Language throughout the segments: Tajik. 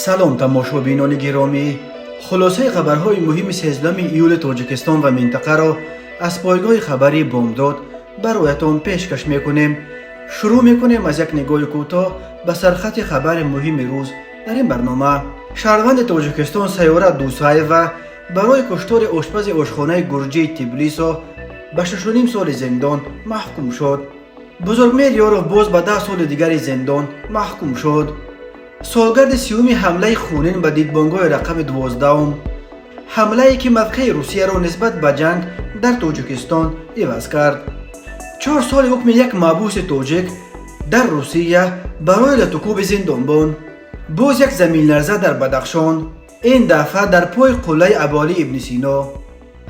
Салом, тамошобинони гиромӣ! Хулосаи хабарҳои муҳими 13 июли Тоҷикистон ва минтақаро аз пойгоҳи хабарии «Бомдод» бароятон пешкаш мекунем. Шурӯъ мекунем аз як нигоҳи кӯтоҳ ба сархати хабари муҳими рӯз. Дар ин барнома: шаҳрванди Тоҷикистон Сайёра Дусаева барои куштори ошпази ошхонаи гурҷии Тбилисо ба 6,5 соли зиндон маҳкум шуд. Бузургмеҳр Ёров боз ба 10 соли дигари зиндон маҳкум шуд. Солгарди 30-уми ҳамлаи хунин ба дидбонгоҳи рақами 12-ум, ҳамлае ки мавқеи Русияро нисбат ба ҷанг дар Тоҷикистон иваз кард. 4 соли ҳукми як маҳбуси тоҷик дар Русия барои латукӯби зиндонбон. Боз як заминларза дар Бадахшон, ин дафъа дар пои қуллаи Абуалӣ ибни Сино.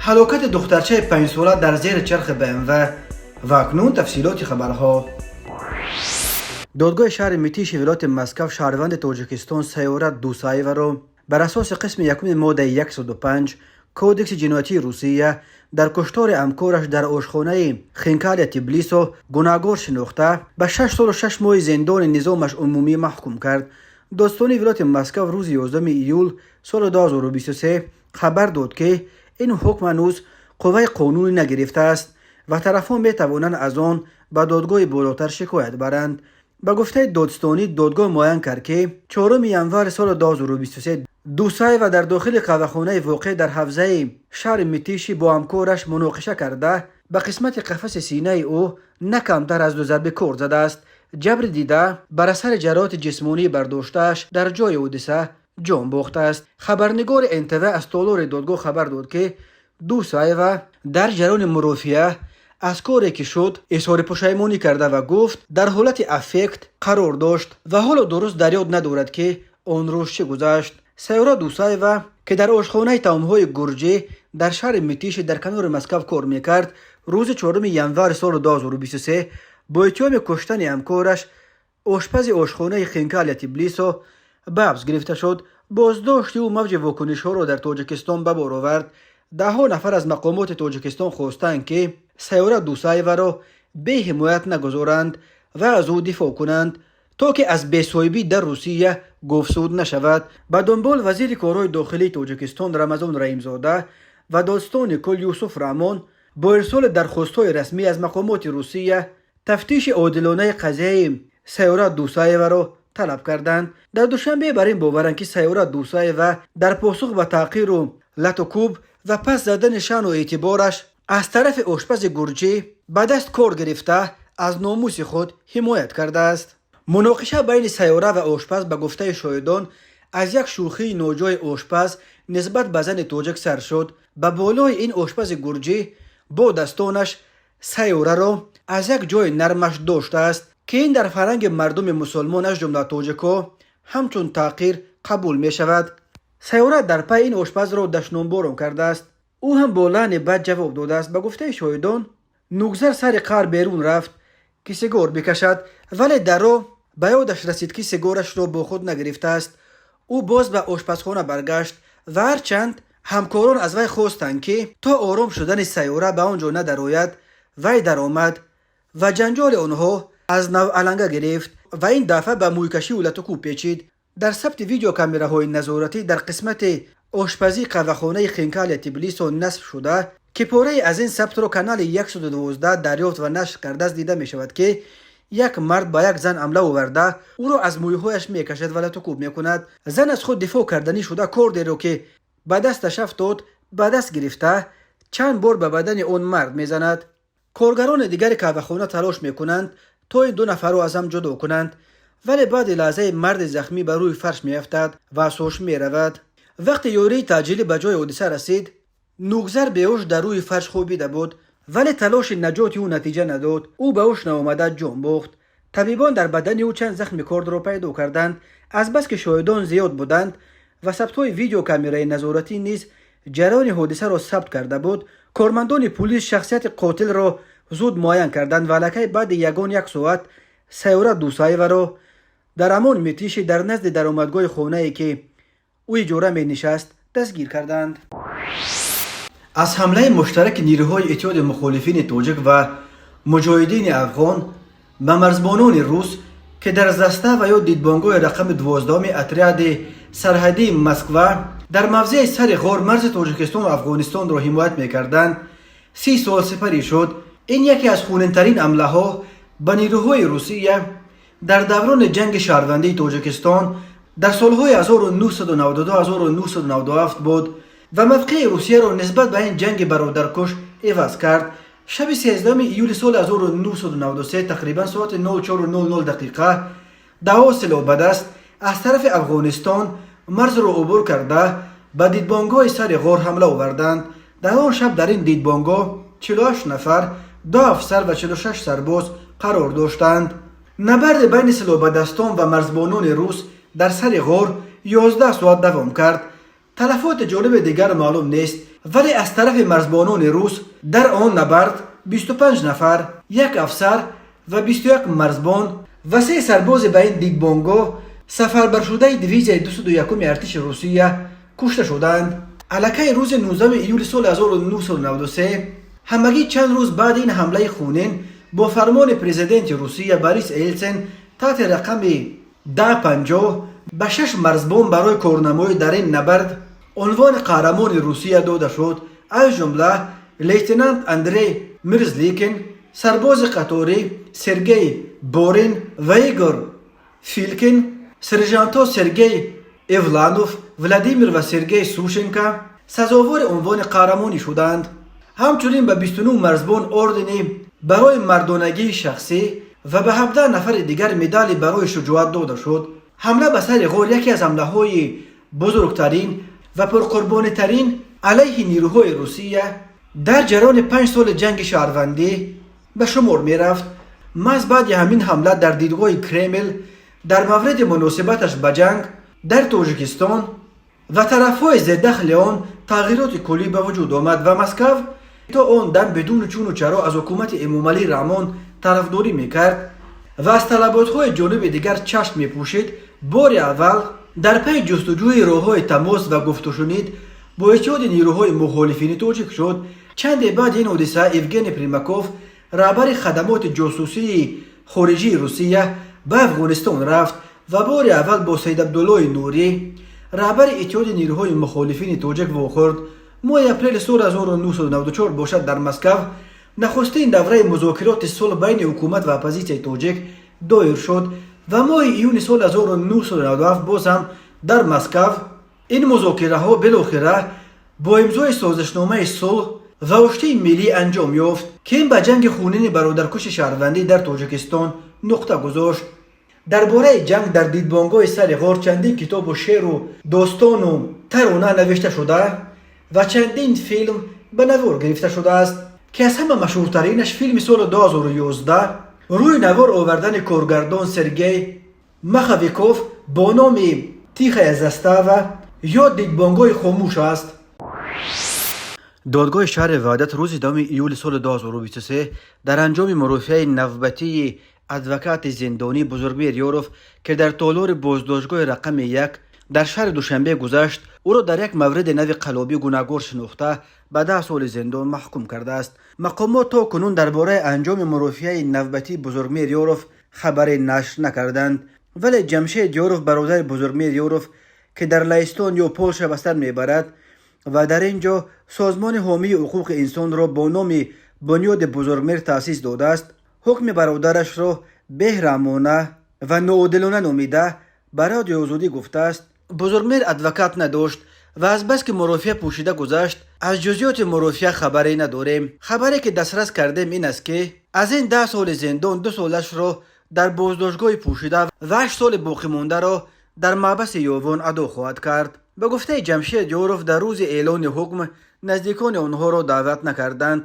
Ҳалокати духтарчаи 5-сола дар зери чархи БМВ. Ва акнун тафсилоти хабарҳо. Додгоҳи шаҳри Митиши вилояти Москав шаҳрванди Тоҷикистон Сайёра Дусаеваро бар асоси қисми якуми моддаи 105 Кодекси ҷиноятии Русия дар куштори ҳамкораш дар ошхонаи Хинкалия Тбилисо гунаҳгор шинохта, ба 6 солу 6 моҳи зиндони низомаш умумӣ маҳкум кард. Додситонии вилояти Москав рӯзи 11 июл соли 2023 хабар дод, ки ин ҳукм ҳанӯз қувваи қонунӣ нагирифтааст ва тарафҳо метавонанд аз он ба додгоҳи болотар шикоят баранд. Ба гуфтаи додситонӣ, додгоҳ муайян кард, ки 4 январи соли 2023 Дусаева дар дохили қаҳвахонаи воқеъ дар ҳавзаи шаҳри Митиши бо ҳамкораш муноқиша карда, ба қисмати қафаси синаи ӯ на камтар аз ду зарби корд задааст. Ҷабри дида бар асари ҷароҳати ҷисмонии бардоштааш дар ҷои ҳодиса ҷон бохтааст. Хабарнигори НТВ аз толори додгоҳ хабар дод, ки Дусаева дар ҷараёни мурофиа аз коре, ки шуд, изҳори пушаймонӣ карда ва гуфт, дар ҳолати аффект қарор дошт ва ҳоло дуруст дар ёд надорад, ки он рӯз чӣ гузашт. Сайёра Дусаева, ки дар ошхонаи таомҳои гурҷӣ дар шаҳри Митиши дар канори Москав кор мекард, рӯзи 4 январи соли 2023 бо иттиҳоми куштани ҳамкораш, ошпази ошхонаи Хинкалия Тбилисо, ба ҳабс гирифта шуд. Боздошти ӯ мавҷи вокунишҳоро дар Тоҷикистон ба бор овард. Даҳҳо нафар аз мақомоти Тоҷикистон хостанд, ки Сайёра Дусаеваро беҳимоят нагузоранд ва аз ӯ дифоъ кунанд, то ки аз бесоҳибӣ дар Русия гуфтсуд нашавад. Ба дунбол вазири корҳои дохилии Тоҷикистон Рамазон Раҳимзода ва додситони кул Юсуф Раҳмон бо ирсоли дархостҳои расмӣ аз мақомоти Русия тафтиши одилонаи қазияи Сайёра Дусаеваро талаб карданд. Дар Душанбе бар ин боваранд, ки Сайёра Дусаева дар посух ба таҳқиру латукӯб ва пас задани шаъну эътибораш аз тарафи ошпази гурҷӣ ба даст кор гирифта, аз номуси худ ҳимоят кардааст. Муноқиша байни Сайёра ва ошпаз, ба гуфтаи шоҳидон, аз як шӯхии ноҷои ошпаз нисбат ба зани тоҷик сар шуд. Ба болои ин, ошпази гурҷӣ бо дастонаш Сайёраро аз як ҷои нармаш доштааст, ки ин дар фарҳанги мардуми мусулмон, аз ҷумла тоҷикҳо, ҳамчун таҳқир қабул мешавад. Сайёра дар пай ин ошпазро дашномборон кардааст, ӯ ҳам бо лаҳни бад ҷавоб додааст. Ба гуфтаи шоҳидон, Нугзар сари қаҳр берун рафт, ки сигор бикашад, вале дар роҳ ба ёдаш расид, ки сигорашро бо худ нагирифтааст. Ӯ боз ба ошпазхона баргашт ва ҳарчанд ҳамкорон аз вай хостанд, ки то ором шудани Сайёра ба он ҷо надарояд, вай даромад ва ҷанҷоли онҳо аз нав аланга гирифт ва ин дафъа ба мӯйкашиву латукӯб печид. Дар сабти видеокамераҳои назоратӣ дар қисмати ошпазии қаҳвахонаи Хинкалия Тбилисо насб шуда, ки порае аз ин сабтро канали 112 дарёфт ва нашр кардааст, дида мешавад, ки як мард ба як зан ҳамла оварда, ӯро аз мӯйҳояш мекашад ва латукӯб мекунад. Зан аз худ дифоъ карданӣ шуда, кордеро, ки ба дасташ афтод, ба даст гирифта, чанд бор ба бадани он мард мезанад. Коргарони дигари қаҳвахона талош мекунанд, то ин ду нафарро аз ҳам ҷудо кунанд, вале баъди лаҳзаи марди захмӣ ба рӯи фарш меафтад ва аз ҳуш меравад. Вақте ёрии таъҷилӣ ба ҷои ҳодиса расид, Нугзар беҳуш дар рӯи фарш хобида буд, вале талоши наҷоти ӯ натиҷа надод. Ӯ ба ҳуш наомада ҷон бохт. Табибон дар бадани ӯ чанд захми кордро пайдо карданд. Азбаски шоҳидон зиёд буданд ва сабтҳои видеокамераи назоратӣ низ ҷараёни ҳодисаро сабт карда буд, кормандони пулис шахсияти қотилро зуд муайян карданд ва аллакай баъди ягон як соат Сайёра Дусаеваро дар ҳамон Митиши, дар назди даромадгоҳи хонае, ки ӯ иҷора менишаст, дастгир карданд. Аз ҳамлаи муштараки нирӯҳои Иттиҳоди мухолифини тоҷик ва муҷоҳидини афғон ба марзбонони рус, ки Ки дар застава ё дидбонгоҳи рақами 12-уми отряди сарҳадии Москва дар мавзеи Сари Ғор марзи Тоҷикистону Афғонистонро ҳимоят мекарданд, 30 сол сипарӣ шуд. Ин яке аз хунинтарин ҳамлаҳо ба нерӯҳои Русия дар даврони ҷанги шаҳрвандии Тоҷикистон дар солҳои 1992-1997 буд ва мавқеи Русияро нисбат ба ин ҷанги бародаркуш иваз кард. Шаби 13 июли соли 1993, тақрибан соати 04:00 дақиқа, даҳҳо силоҳбадаст аз тарафи Афғонистон марзро убур карда, ба дидбонгоҳи Сари Ғор ҳамла оварданд. Дар он шаб дар ин дидбонгоҳ 48 нафар, ду афсар ва 46 сарбоз қарор доштанд. Набарди байни силоҳбадастон ва марзбонони рус дар Сари Ғор 11 соат давом кард. Талафоти ҷониби дигар маълум нест, вале аз тарафи марзбонони рус дар он набард 25 нафар, як афсар ва 21 марзбон ва се сарбози ба ин дидбонгоҳ сафарбаршудаи дивизияи 201-уми артиши Русия кушта шуданд. Аллакай рӯзи 19 июли соли 1993, ҳамагӣ чанд рӯз баъди ин ҳамлаи хунин, бо фармони президенти Русия Борис Елсин таҳти рақами 1050 ба шаш марзбон барои корнамоӣ дар ин набард унвони Қаҳрамони Русия дода шуд. Аз ҷумла лейтенант Андрей Мирзликин, сарбози қаторӣ Сергей Борин ва Игор Филкин, сержантҳо Сергей Эвланов, Владимир ва Сергей Сушенко сазовори унвони қаҳрамонӣ шуданд. Ҳамчунин ба 29 марзбон ордени барои мардонагии шахсӣ ва ба 17 нафари дигар медали барои шуҷоат дода шуд. Ҳамла ба Сари Ғор яке аз ҳамлаҳои бузургтарин ва пурқурбонитарин алайҳи нерӯҳои Русия дар ҷараёни 5 соли ҷанги шаҳрвандӣ ба шумор мерафт. Маҳз баъди ҳамин ҳамла дар дидгоҳи Кремл дар мавриди муносибаташ ба ҷанг дар Тоҷикистон ва тарафҳои зердахли он тағйироти куллӣ ба вуҷуд омад ва Москав то он дам бидуни чуну чаро аз ҳукумати Эмомалӣ Раҳмон тарафдорӣ мекард ва аз талаботҳои ҷониби дигар чашм мепӯшид, бори аввал дар пайи ҷустуҷӯи роҳҳои тамос ва гуфтушунид бо иттиҳоди нерӯҳои мухолифини тоҷик шуд. Чанде баъди ин ҳодиса Евгений Примаков, раҳбари хадамоти ҷосусии хориҷии Русия, ба Афғонистон рафт ва бори аввал бо Саидабдуллои Нурӣ, раҳбари иттиҳоди нерӯҳои мухолифини тоҷик, вохӯрд. Моҳи апрели соли 1994 бошад, дар Москав нахустин давраи музокироти сулҳ байни ҳукумат ва оппозитсияи тоҷик доир шуд ва моҳи июни соли 1997 боз ҳам дар Москав ин музокираҳо билохира бо имзои созишномаи сулҳ ва оштии миллӣ анҷом ёфт, ки ин ба ҷанги хунини бародаркуши шаҳрвандӣ дар Тоҷикистон нуқта гузошт. Дар бораи ҷанг дар дидбонгоҳи Сари Ғор чандин китобу шеъру достону тарона навишта шуда ва чандин филм ба навор гирифта шудааст, ки аз ҳама машҳуртаринаш филми соли 2011 рӯи навор овардани коргардон Сергей Маховиков бо номи «Тихая застава» ё «Дидбонгоҳи хомӯш» аст. Додгоҳи шаҳри Ваҳдат рӯзи 10 июли соли 2023 дар анҷоми мурофиаи навбатии адвокати зиндонӣ Бузургмеҳр Ёров, ки дар толори боздоштгоҳи рақами 1 дар шаҳри Душанбе гузашт, ӯро дар як мавриди нави қаллобӣ гунаҳгор шинохта, ба 10 соли зиндон маҳкум кардааст. Мақомот то кунун дар бораи анҷоми мурофиаи навбатии Бузургмеҳр Ёров хабаре нашр накарданд, вале Ҷамшед Ёров, бародари Бузургмеҳр Ёров, ки дар Лаҳистон ё Полша ба сар мебарад ва дар ин ҷо созмони ҳомии ҳуқуқи инсонро бо номи Бунёди Бузургмеҳр таъсис додааст, ҳукми бародарашро беҳраҳмона ва ноодилона номида, ба Радиои Озодӣ гуфтааст: «Бузургмеҳр адвокат надошт ва азбаски мурофиа пӯшида гузашт, аз ҷузъиёти мурофиа хабаре надорем. Хабаре ки дастрас кардем, ин аст, ки аз ин 10 соли зиндон 2 солашро дар боздоштгоҳи пӯшида ва 8 соли боқимондаро дар маҳбаси Ёвон адо хоҳад кард». Ба гуфтаи Ҷамшед Ёров, дар рӯзи эълони ҳукм наздикони онҳоро даъват накарданд.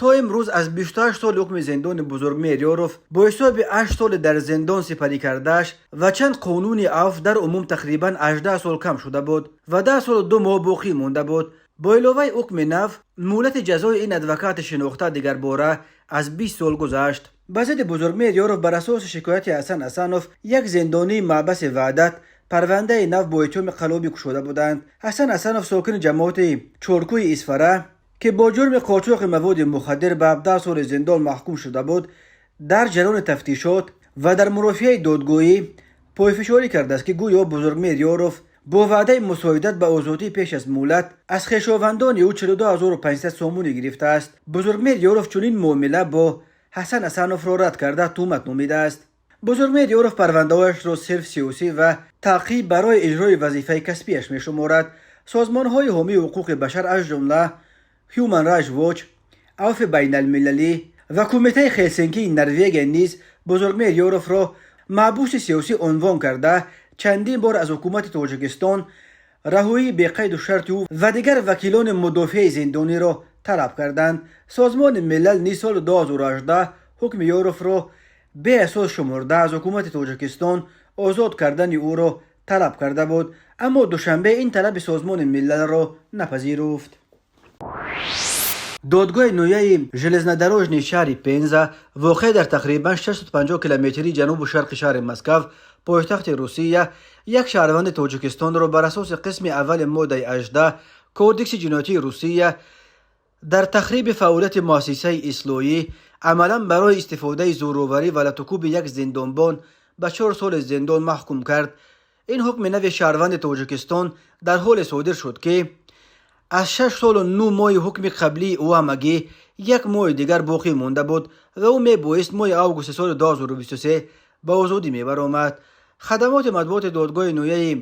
То имрӯз аз 28 соли ҳукми зиндони Бузургмеҳр Ёров бо ҳисоби 8 соли дар зиндон сипарӣ кардааш ва чанд қонуни афв, дар умум тақрибан 18 сол кам шуда буд ва 10 солу 2 моҳ боқӣ монда буд. Бо иловаи ҳукми нав муҳлати ҷазои ин адвокати шинохта дигарбора аз 20 сол гузашт. Ба зидди Бузургмеҳр Ёров бар асоси шикояти Ҳасан Ҳасанов, як зиндонии маҳбаси Ваҳдат, парвандаи нав бо иттиҳоми қаллобӣ кушода буданд. Ҳасан Ҳасанов, сокини ҷамоати Чоркӯи Исфара, ки бо ҷурми қочоқи маводи мухаддир ба 17 соли зиндон маҳкум шуда буд, дар ҷараёни тафтишот Ва дар мурофиаи додгоҳӣ пойфишорӣ кардааст, ки гӯё Бузургмеҳр Ёров бо ваъдаи мусоидат ба озодӣ пеш аз муҳлат аз хешовандони ӯ 42 500 сомонӣ гирифтааст. Бузургмеҳр Ёров чунин муомила бо Ҳасан Ҳасановро рад карда, туҳмат номидааст. Бузургмеҳр Ёров парвандаҳояшро сирф сиёсӣ ва таъқиб барои иҷрои вазифаи касбиаш мешуморад. Созмонҳои ҳомии ҳуқуқи башар, аз ҷумла Human Rights Watch, Авфи байналмилалӣ ва Кумитаи Хелсинкии Норвегия низ Бузургмеҳр Ёровро маҳбуси сиёсӣ унвон карда, чандин бор аз ҳукумати Тоҷикистон раҳоии беқайду шарти ӯ ва дигар вакилони мудофиаи зиндониро талаб карданд. Созмони Милал низ соли 2018 ҳукми Ёровро беасос шуморда, аз ҳукумати Тоҷикистон озод кардани ӯро талаб карда буд, аммо Душанбе ин талаби Созмони Милалро напазируфт. Додгоҳи ноҳияи Железнодорожный шаҳри Пенза, воқеъ дар тақрибан 650 километрии ҷанубу шарқи шаҳри Москав, пойтахти Русия, як шаҳрванди Тоҷикистонро бар асоси қисми аввали моддаи 18 Кодекси ҷиноятии Русия дар тахриби фаъолияти муассисаи ислоҳӣ, амалан барои истифодаи зӯроварӣ ва латукӯби як зиндонбон, ба 4 соли зиндон маҳкум кард. Ин ҳукми нави шаҳрванди Тоҷикистон дар ҳоле содир шуд, ки аз 6 солу 9 моҳи ҳукми қаблии ӯ ҳамагӣ як моҳи дигар боқӣ монда буд ва ӯ мебоист моҳи августи соли 2023 ба озодӣ мебаромад. Хадамоти матбуоти додгоҳи ноҳияи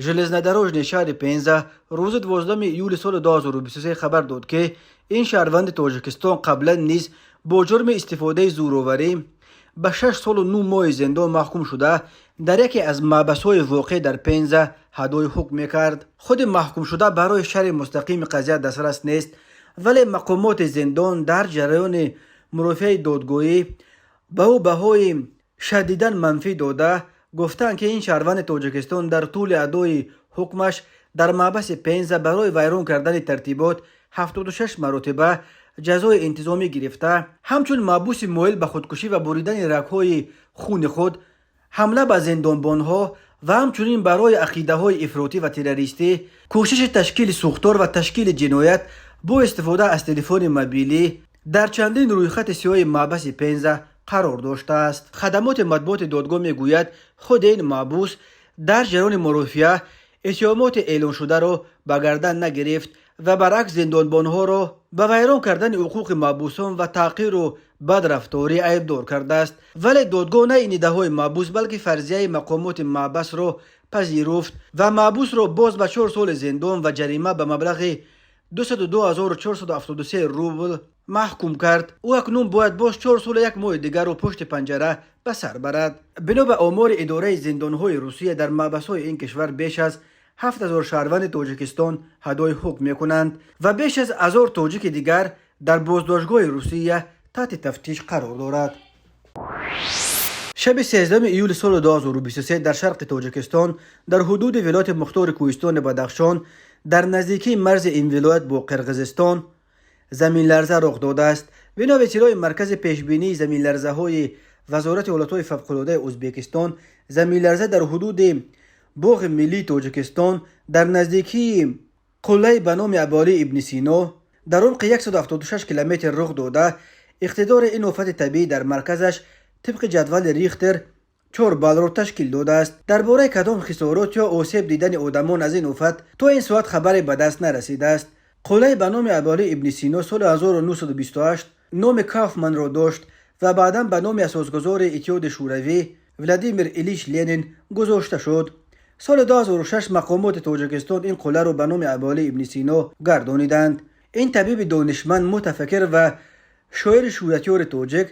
Железнодорожный шаҳри Пенза рӯзи 12 июли соли 2023 хабар дод, ки ин шаҳрванди Тоҷикистон қаблан низ бо ҷурми истифодаи зӯроварӣ ба 6 солу 9 моҳи зиндон маҳкум шуда, дар яке аз маҳбасҳои воқеъ дар Пенза адои ҳукм мекард. Худи маҳкумшуда барои шарҳи мустақими қазия дастрас нест, вале мақомоти зиндон дар ҷараёни мурофиаи додгоҳӣ ба ӯ баҳои шадидан манфӣ дода, гуфтанд, ки ин шаҳрванди Тоҷикистон дар тӯли адои ҳукмаш дар маҳбаси Пенза барои вайрон кардани тартибот 76 маротиба ҷазои интизомӣ гирифта, ҳамчун маҳбуси моил ба худкушӣ ва буридани рагҳои хуни худ, ҳамла ба зиндонбонҳо ва ҳамчунин барои ақидаҳои ифротӣ ва террористӣ, кӯшиши ташкили сӯхтор ва ташкили ҷиноят бо истифода аз телефони мобилӣ дар чандин рӯйхати сиёҳи маҳбаси Пенза қарор доштааст. Хадамоти матбуоти додгоҳ мегӯяд, худи ин маҳбус дар ҷараёни мурофиа иттиҳомоти эълоншударо ба гардан нагирифт ва баръакс зиндонбонҳоро ба вайрон кардани ҳуқуқи маҳбусон ва таҳқиру бадрафторӣ айбдор кардааст. Вале додгоҳ на ин иддаоҳои маҳбус, балки фарзияи мақомоти маҳбасро пазируфт ва маҳбусро боз ба 4 соли зиндон ва ҷарима ба маблағи 202 473 рубл маҳкум кард. Ӯ акнун бояд боз 4 солу 1 моҳи дигарро пушти панҷара ба сар барад. Бино ба омори идораи зиндонҳои Русия, дар маҳбасҳои ин кишвар беш аз 7000 шаҳрванди Тоҷикистон адои ҳукм мекунанд ва беш аз 1000 тоҷики дигар дар боздоштгоҳи Русия таҳти тафтиш қарор дорад. Шаби 13 июли соли 2023 дар шарқи Тоҷикистон, дар ҳудуди вилояти мухтори кӯҳистони Бадахшон, дар наздикии марзи ин вилоят бо Қирғизистон заминларза рух додааст. Бино ба иттилои Маркази пешбинии заминларзаҳои Вазорати ҳолатҳои фавқулодаи Ӯзбекистон, заминларза дар ҳудуди Боғи миллии Тоҷикистон, дар наздикии қуллаи ба номи Абуалӣ ибни Сино, дар умқи 176 километр рух дода, иқтидори ин офати табиӣ дар марказаш тибқи ҷадвали Рихтер 4 баллро ташкил додааст. Дар бораи кадом хисорот ё осеб дидани одамон аз ин офат то ин соат хабаре ба даст нарасидааст. Қуллаи ба номи Абуалӣ ибни Сино соли 1928 номи Кауфманро дошт ва баъдан ба номи асосгузори Иттиҳоди Шӯравӣ Владимир Илич Ленин гузошта шуд. Соли 2006 мақомоти Тоҷикистон ин қулларо ба номи Абуалӣ ибни Сино гардониданд. Ин табиби донишманд, мутафаккир ва шоири шӯҳратёри тоҷик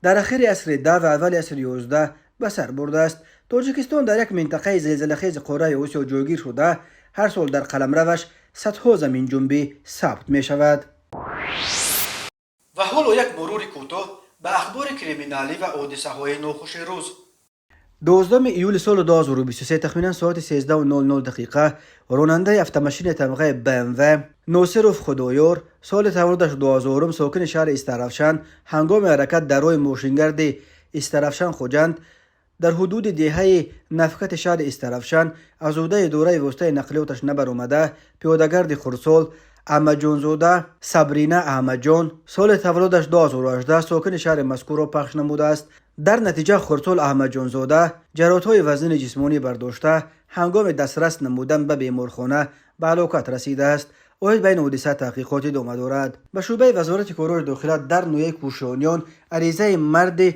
дар ахири асри 10 ва аввали асри 11 ба сар бурдааст. Тоҷикистон дар як минтақаи зилзилахези қораи Осиё ҷойгир шуда, ҳар сол дар қаламраваш садҳо заминҷунбӣ сабт мешавад. Ва ҳоло як мурури кӯтоҳ ба ахбори криминалӣ ва ҳодисаҳои нохуши рӯз. 12 июли соли 2023, тахминан соати 13:00 дақиқа, ронандаи автомашини тамғаи БМВ Носиров Худоёр, соли таваллудаш 2000, сокини шаҳри Истаравшан, ҳангоми ҳаракат дар роҳи мошингарди Истаравшан Хуҷанд, дар ҳудуди деҳаи Нафкати шаҳри Истаравшан, аз ӯҳдаи идораи воситаи нақлиёташ набаромада, пиёдагарди хурдсол Аҳмадҷонзода Сабрина Аҳмадҷон, соли таваллудаш 2018, сокини шаҳри мазкурро пахш намудааст. Дар натиҷа хурдсол Аҳмадҷонзода ҷароҳатҳои вазнини ҷисмонӣ бардошта, ҳангоми дастрас намудан ба беморхона ба ҳалокат расидааст. Оид ба ин ҳодиса таҳқиқот идома дорад. Ба шӯъбаи Вазорати корҳои дохила дар ноҳияи Кӯшониён аризаи марди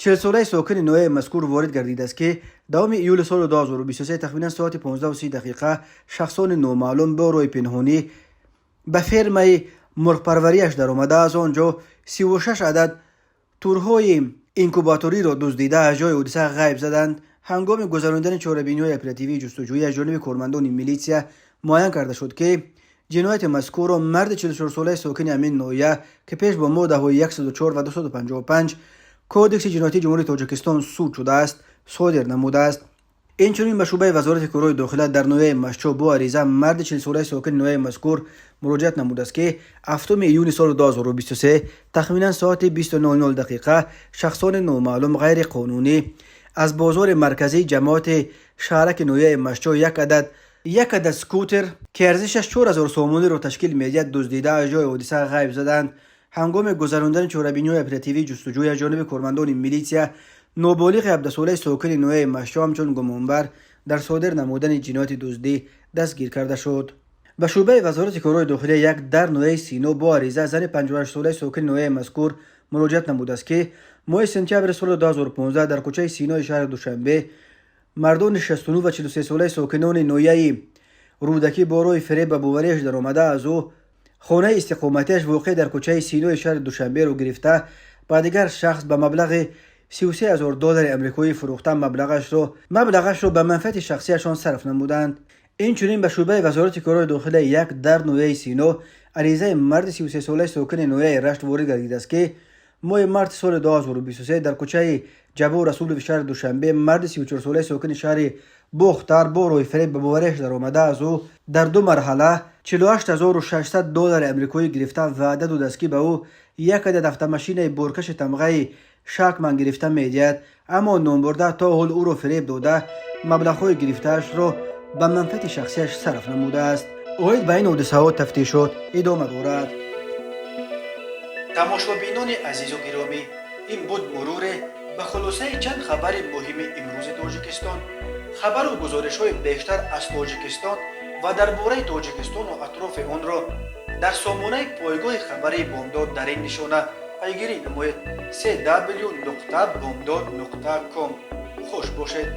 40-солаи сокини ноҳияи мазкур ворид гардидааст, ки 10 июли соли 2023 тахминан соати 15:30 шахсони номаълум бо роҳи пинҳонӣ ба фермаи мурғпарварияш даромада, аз он ҷо 36 адад турҳои инкубаториро дуздида, аз ҷои ҳодиса ғайб заданд. Ҳангоми гузаронидани чорабиниҳои оперативии ҷустуҷӯӣ аз ҷониби кормандони милитсия муайян карда шуд, ки ҷинояти мазкурро марди 44-солаи сокини ҳамин ноҳия, ки пеш бо моддаҳои 104 ва 255 Кодекси ҷиноятии Ҷумҳурии Тоҷикистон суд шудааст, содир намудааст. Инчунин ба шӯъбаи Вазорати корҳои дохила дар ноҳияи Мастчоҳ бо ариза марди 40-солаи сокини ноҳияи мазкур муроҷиат намудааст, ки 7 июни соли 2023 тахминан соати 20:00 шахсони номаълум ғайриқонунӣ аз бозори марказии ҷамоати шаҳраки ноҳияи Мастчоҳ як адад скутер, ки арзишаш 4000 сомониро ташкил медиҳад, дуздида, аз ҷои ҳодиса ғайб заданд. Ҳангоми гузарондани чорабиниҳои оперативии ҷустуҷӯӣ аз ҷониби кормандони милитсия ноболиғи 17-солаи сокини ноҳияи Мастчоҳ ҳамчун гумонбар дар содир намудани ҷинояти дуздӣ дастгир карда шуд. Ба шӯъбаи Вазорати корҳои дохилия 1 дар ноҳияи Сино бо ариза зани 58-солаи сокини ноҳияи мазкур муроҷиат намудааст, ки моҳи сентябри соли 2015 дар кӯчаи Синои шаҳри Душанбе мардони 69 ва 43-солаи сокинони ноҳияи Рӯдакӣ бо роҳи фиреб ба бовариаш даромада, аз ӯ хонаи истиқоматиаш воқеъ дар кӯчаи Синои шаҳри Душанберо гирифта, ба дигар шахс ба маблағи 33 ҳазор доллари амрикоӣ фурӯхта, маблағашро ба манфиати шахсиашон сарф намуданд. Инчунин ба шӯъбаи Вазорати корҳои дохилаи 1 дар ноҳияи Сино аризаи марди 33-солаи сокини ноҳияи Рашт ворид гардидааст, ки моҳи марти соли 2023 дар кӯчаи Ҷаббор Расулови шаҳри Душанбе марди 34-солаи сокини шаҳри Бохтар бо роҳи фиреб ба бовариаш даромада, аз ӯ дар ду марҳала 48 600 доллари амрикоӣ гирифта, ваъда додааст, ки ба ӯ як адад автомашинаи боркаши тамғаи Шакман гирифта медиҳад, аммо номбурда то ҳол ӯро фиреб дода, маблағҳои гирифтаашро ба манфиати шахсиаш сарф намудааст. Оид ба ин ҳодисаҳо тафтишот идома дорад. Тамошобинони азизу гиромӣ, ин буд муруре ба хулосаи чанд хабари муҳими имрӯзи Тоҷикистон. Хабару гузоришҳои бештар аз Тоҷикистон ва дар бораи Тоҷикистону атрофи онро дар сомонаи пойгоҳи хабарии Бомдод дар ин нишона пайгирӣ намоед: cw.bomdod.com. Хуш бошед.